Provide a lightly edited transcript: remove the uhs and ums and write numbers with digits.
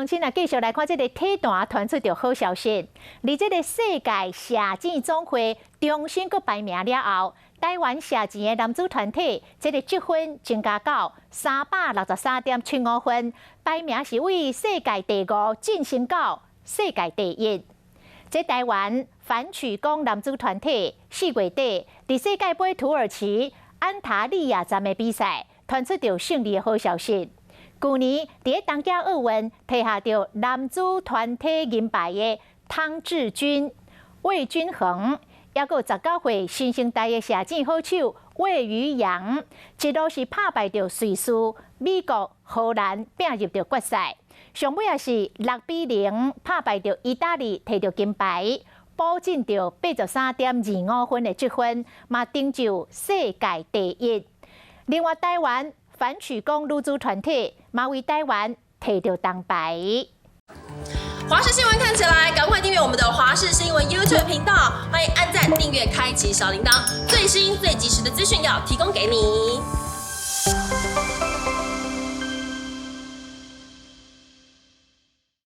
新啊，繼續來看這個體壇傳出著好消息。佇這個世界射箭總會重新閣排名了後，台灣射箭的男子團體這個積分增加到363.75分，排名是為世界第五晉升到世界第一。這台灣反曲弓男子團體4月底佇世界盃土耳其安塔利亞站的比賽，傳出著勝利的好消息。舊年佇東京奧運提下著男子團體銀牌的湯智鈞、魏均恆，抑閣19歲新生代的射箭好手魏宇揚，一路是拍敗著瑞士、美國、荷蘭，併入著決賽。上尾也是6比0拍敗著意大利，提著金牌，補進著83.25分的積分，嘛成就世界第一。另外，台灣反曲弓女子團體嘛為台灣提著銅牌。華視新聞看起來，趕快訂閱我們的華視新聞 YouTube 頻道，歡迎按讚、訂閱、開啟小鈴鐺，最新最及時的資訊要提供給你。